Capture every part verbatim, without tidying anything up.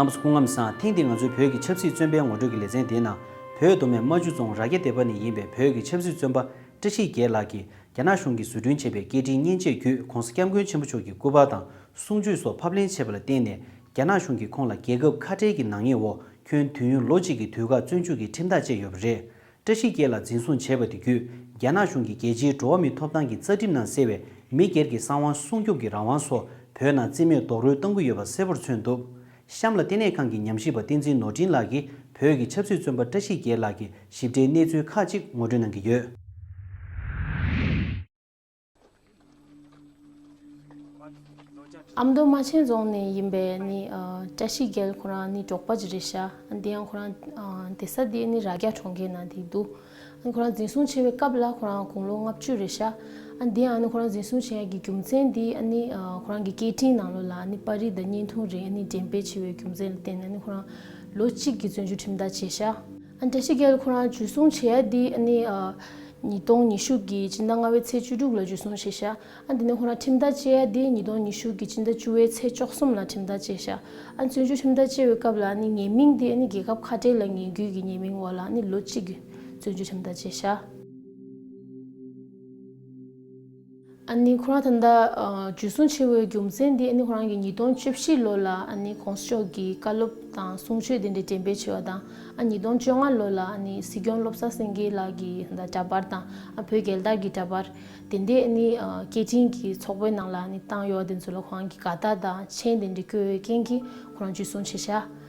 རྣམ་པ་ཚོ་སྐུ་ཁམས་བཟང་། ཐེངས་འདིའི་ང་ཚོའི་བོད་ཀྱི་ཆབ་སྲིད་བཙོན་པའི་ངོ་སྤྲོད་ཀྱི་ལེ་ཚན་དེའི་ནང་། བོད་མདོ་སྨད་རྨ་ཆུ་རྫོང་རྭ་རྒྱ་སྡེ་པ་ནས་ཡིན་པའི་བོད་ཀྱི་ཆབ་སྲིད་བཙོན་པ་བཀྲ་ཤིས་རྒྱལ་ལགས་ཀྱིས་རྒྱ་ནག་གཞུང་གིས་བཟོ་སྐྲུན་བྱས་པའི་སྐད་འཕྲིན་མཉེན་ཆས་བརྒྱུད་༸གོང་ས་༸སྐྱབས་མགོན་ཆེན་པོ་མཆོག་གི་སྐུ་པར་དང་གསུང་ཆོས་སོགས་ཕབ་ལེན་བྱས་པ་ལ་བརྟེན་ནས། རྒྱ་ནག་གཞུང་གིས་ཁོང་ལ་རྒྱལ་ཁབ་ཁ་བྲལ་གྱི་ནག་ཉེས་འོག་ཁྱོན་དུས་ཡུན་ལོ་གཅིག་གི་དུས་བཀག་བཙོན་འཇུག་གི་ཁྲིམས་ཐག་བཅད་ཡོད་པ་རེད། བཀྲ་ཤིས་རྒྱལ་ལགས་འཛིན་བཟུང་བྱས་པ་དེ་བརྒྱུད། རྒྱ་ནག་གཞུང་གིས་རྒྱལ་སྤྱིའི་འགྲོ་བ་མིའི་ཐོབ་ཐང་གི་རྩ་ཁྲིམས་ནང་གསལ་བའི་མི་སྒེར་གྱི་གསང་བ་སྲུང་སྐྱོབ་ཀྱི་རང་དབང་སོགས་བོད་ནང་རྩིས་མེད་རྡོག་རོལ་གཏོང་གི་ཡོད་པ་གསལ་པོར་མཚོན་ཐུབ། གཤམ་ལ་ལྟེ་གནས་ཁང་གི་ཉམས་ཞིབ་པ་བསྟན་འཛིན་ནོར་འཕྲིན་ལགས་ཀྱིས་བོད་ཀྱི་ཆབ་སྲིད་བཙོན་པ་བཀྲ་ཤིས་རྒྱལ་ལགས་ཀྱི་ཞིབ་ཕྲའི་གནས་ཚུལ་ཁག་ཅིག་ངོ་སྤྲོད་གནང་གི་ཡོད། ཨ་མདོ་རྨ་ཆེན་རྫོང་ནས་ཡིན་པའི་ནི་ཨ་བཀྲ་ཤིས་རྒྱལ་ཁོ་རང་ནི་འབྲོག་པ་ཅིག་རེད་ཤག་ཨ་འདི་ཡང་ཁོ་རང་ཨ་བསྡད་ས་དེ་ནི་རྭ་རྒྱ་གྲོང་ཁྱེར་ནང་དེ་འདུག་ཨ་ནི་ཁོ་རང་འཛིན་བཟུང་བྱས་པའི་སྐབས་ལ་ཁོ་རང་དགུང་ལོ་ལྔ་བཅུ་རེད་ཤག་ཨ་འདི་ཡང་ཨ་ནི་ཁོ་རང་འཛིན་བཟུང་བྱེད་ཡག་གི་རྒྱུ་མཚན་དེ་ཨ་ནི་ཨ་ཁོ་རང་གི་སྐད་འཕྲིན་ནང་ལོགས་ལ་ཨ་ནི་པར་རིས་དང་བརྙན་ཐུང་རེ་ཨ་ནི་འགྲེམས་སྤེལ་བྱས་པའི་རྒྱུ་མཚན་ལ་བརྟེན་ནས་ཨ་ནི་ཁོ་རང་ལོ་གཅིག་གི་བཙོན་འཇུག་ཁྲིམས་ཐག་བཅད་ཤག་ཨ་བཀྲ་ཤིས་རྒྱལ་ཁོ་རང་འཇུ་བཟུང་བྱེད་ཡ་དེ་ཨ་ནི་ཨ་ཉིས་སྟོང་ཉི་ཤུ་གི་ཕྱི་ཟླ་ལྔ་པའི་ཚེས་བཅུ་དྲུག་ལ་འཇུ་བཟུང་བྱས་ཤག་ཨ་དེ་ནས་ཁོ་རང་ཁྲིམས་ཐག་བཅད་ཡ་དེ་ཉིས་སྟོང་ཉི་ཤུ་གི་ཕྱི་ཟླ་བཅུ་པའི་ཚེས་བཅུ་གསུམ་ལ་ཁྲིམས་ཐག་བཅད་ཤག་ཨ་བཙོན་འཇུག་ཁྲིམས་ཐག་བཅད་པའི་སྐབས་ལ་ཨ་ནི་ཉེས་མིང་དེ་ཨ་ནི་རྒྱལ་ཁབ་ཁ་བྲལ་ལ་ངན་སྐུལ་གྱི་ཉེས་མིང་འོག་ལ་ཨ་ནི་ལོ་གཅིག་གི་བཙོན་འཇུག་ཁྲིམས་ཐག་བཅད་ཤག་ཨ་ནི་ཁོ་རང་ད་ལྟ་ཨ་འཇུ་བཟུང་བྱས་པའི་རྒྱུ་མཚན་དེ་ཨ་ནི་ཁོ་རང་གིས་ཉིས་སྟོང་བཅུ་བཞི་ལོ་ལ་ཨ་ནི་༸གོང་ས་མཆོག་གི་བཀའ་སློབ་དང་གསུང་ཆོས་དེ་འདྲ་འགྲེམས་སྤེལ་བྱས་པ་དང་། ཨ་ཉིས་སྟོང་བཅོ་ལྔ་ལོ་ལ་ཨ་ནི་སྲིད་སྐྱོང་བློ་བཟང་སེང་གེ་ལགས་ཀྱི་ད་ལྟ་འདྲ་པར་དང་། ཨ་བོད་རྒྱལ་དར་གྱི་འདྲ་པར་དེ་འདྲ་ཨ་ནི་ཨ་སྐད་འཕྲིན་གྱི་ཚོགས་པའི་ནང་ལ་ཨ་ནི་བཏང་ཡོད་པ་དེ་ཚོ་ལ་ཁོ་རང་གིས་དགའ་རྟགས་དང་མཆན་དེ་འདྲ་བཀོད་པའི་རྐྱེན་གྱིས་ཁོ་རང་འཇུ་བཟུང་བྱས་ཤག་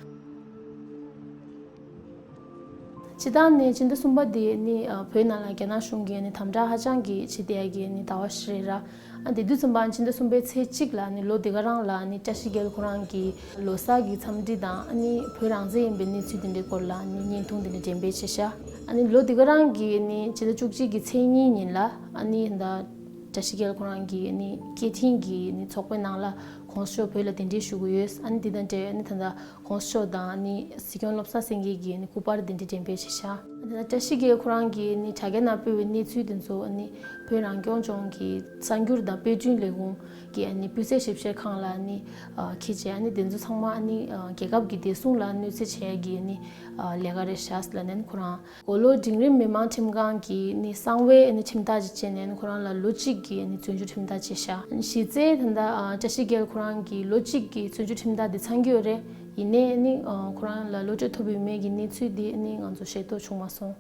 སྤྱིར་བཏང་ནས་སྤྱི་ཟླ་གསུམ་པ་དེ་ནི་ཨ་བོད་ནང་ལ་རྒྱ་ནག་གཞུང་གིས་ནི་དམ་དྲག་ཧ་ཅང་གི་བྱེད་བསྡད་ཡ་གི་ནི་ཟླ་བ་ཞིག་རེད་ར། ཨ་དེ་དུས་ཙམ་པ་སྤྱི་ཟླ་གསུམ་པའི་ཚེས་གཅིག་ལ་ནི་ལོ་དེ་ག་རང་ལ་ནི་བཀྲ་ཤིས་རྒྱལ་ཁོ་རང་གི་ལོ་གསར་གྱི་འཚམས་འདྲི་དང་ཨ་ནི་བོད་རང་བཙན་ཡིན་པའི་གནས་ཚུལ་དེ་འདྲའི་སྐོར་ལ་ནི་བརྙན་ཐུང་དེ་འདྲ་འགྲེམས་སྤེལ་བྱས་ཤག་ཨ་ནི་ལོ་དེ་ག་རང་གི་ནི་སྤྱི་ཟླ་བཅུ་གཅིག་གི་ཚེས་གཉིས་ཉིན་ལ་ཨ་ནི་ད་བཀྲ་ཤིས་རྒྱལ་ཁོ་རང་གི་ནི་སྐད་འཕྲིན་གྱི་ནི་ཚོགས་པའི་ནང་ལ་༸གོང་ས་མཆོག་བོད་ལ་གདན་འདྲེན་ཞུ་གི་ཡོད། ཨ་ནི་དེ་དང་འབྲེལ་ནི་ད་ལྟ་༸གོང་ས་མཆོག་དང་ནི་སྲིད་སྐྱོང་བློ་བཟང་སེང་གེ་གི་ནི་སྐུ་པར་དེ་འདྲ་འགྲེམས་སྤེལ་བྱས་ཤག་ཨ་ནི་བཀྲ་ཤིས་རྒྱལ་ཁོ་རང་གིས་ནི་དྲ་རྒྱ་ནང་སྤེལ་བའི་གནས་ཚུལ་དེ་ཚོ་ཨ་ནི་བོད་རང་སྐྱོང་ལྗོངས་ཀྱི་གསར་འགྱུར་དང་དཔེ་སྐྲུན་ལས་ཁུངས་ཀྱི་ཨ་ནི་སྤུས་ཚད་ཞིབ་བཤེར་ཁང་ལ་ནི་ཨ་འཁྱེར་བྱས། ཨ་ནི་དེ་ཚོ་ཚང་མ་ཨ་ནི་ཨ་རྒྱལ་ཁབ་ཀྱི་བདེ་སྲུང་ལ་གནོད་འཚེ་བྱེད་ཡ་གི་ཨ་ནི་ཨ་ལས་ཀ་རེད་ཤག་ལབ་ནས་ཁོ་རང་། མགོ་ལོག་འབྲིང་རིམ་མི་དམངས་ཁྲིམས་ཁང་གིས་ནི་གསང་བའི་ནི་ཁྲིམས་ཐག་ཅིག་བཅད་ནས་ཁོ་རང་ལ་ལོ་གཅིག་གི་ནི་བཙོན་འཇུག་ཁྲིམས་ཐག་བཅད་ཤག་གཞི་རྩའི་ད་ལྟ་ཨ་བཀྲ་ཤིས་རྒྱལ་ཁོ་རང་གི་ལོ་གཅིག་གི་བཙོན་འཇུག་ཁྲིམས་ཐག་དེ་ཚང་གི་ཡོད་རེད། ཡིན་ནའི་ནི་ཨ་ཁོ་རང་ལ་གློད་གྲོལ་ཐོབ་ཡོད་མེད་ཀྱི་གནས་ཚུལ་དེ་ནི་ང་ཚོ་ཤེས་རྟོགས་བྱུང་མ་སོང་།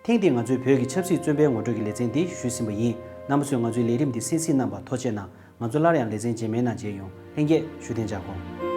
ཐེངས་འདིའི་ང་ཚོའི་བོད་ཀྱི་ཆབ་སྲིད་བཙོན་པའི་ངོ་སྤྲོད་ཀྱི་ལེ་ཚན་འདི་ཞུས་ཟིན་པ་ཡིན། རྣམ་པ་ཚོས་ང་ཚོའི་ལས་རིམ་འདི་གསན་གཟིགས་གནང་བར་ཐུགས་རྗེ་གནང་། ང་ཚོ་སླར་ཡང་ལེ་ཚན་རྗེས་མའི་ནང་མཇལ་ཡོང་། ལྷན་རྒྱས་བཞུགས་གདན་འཇགས་དགོངས།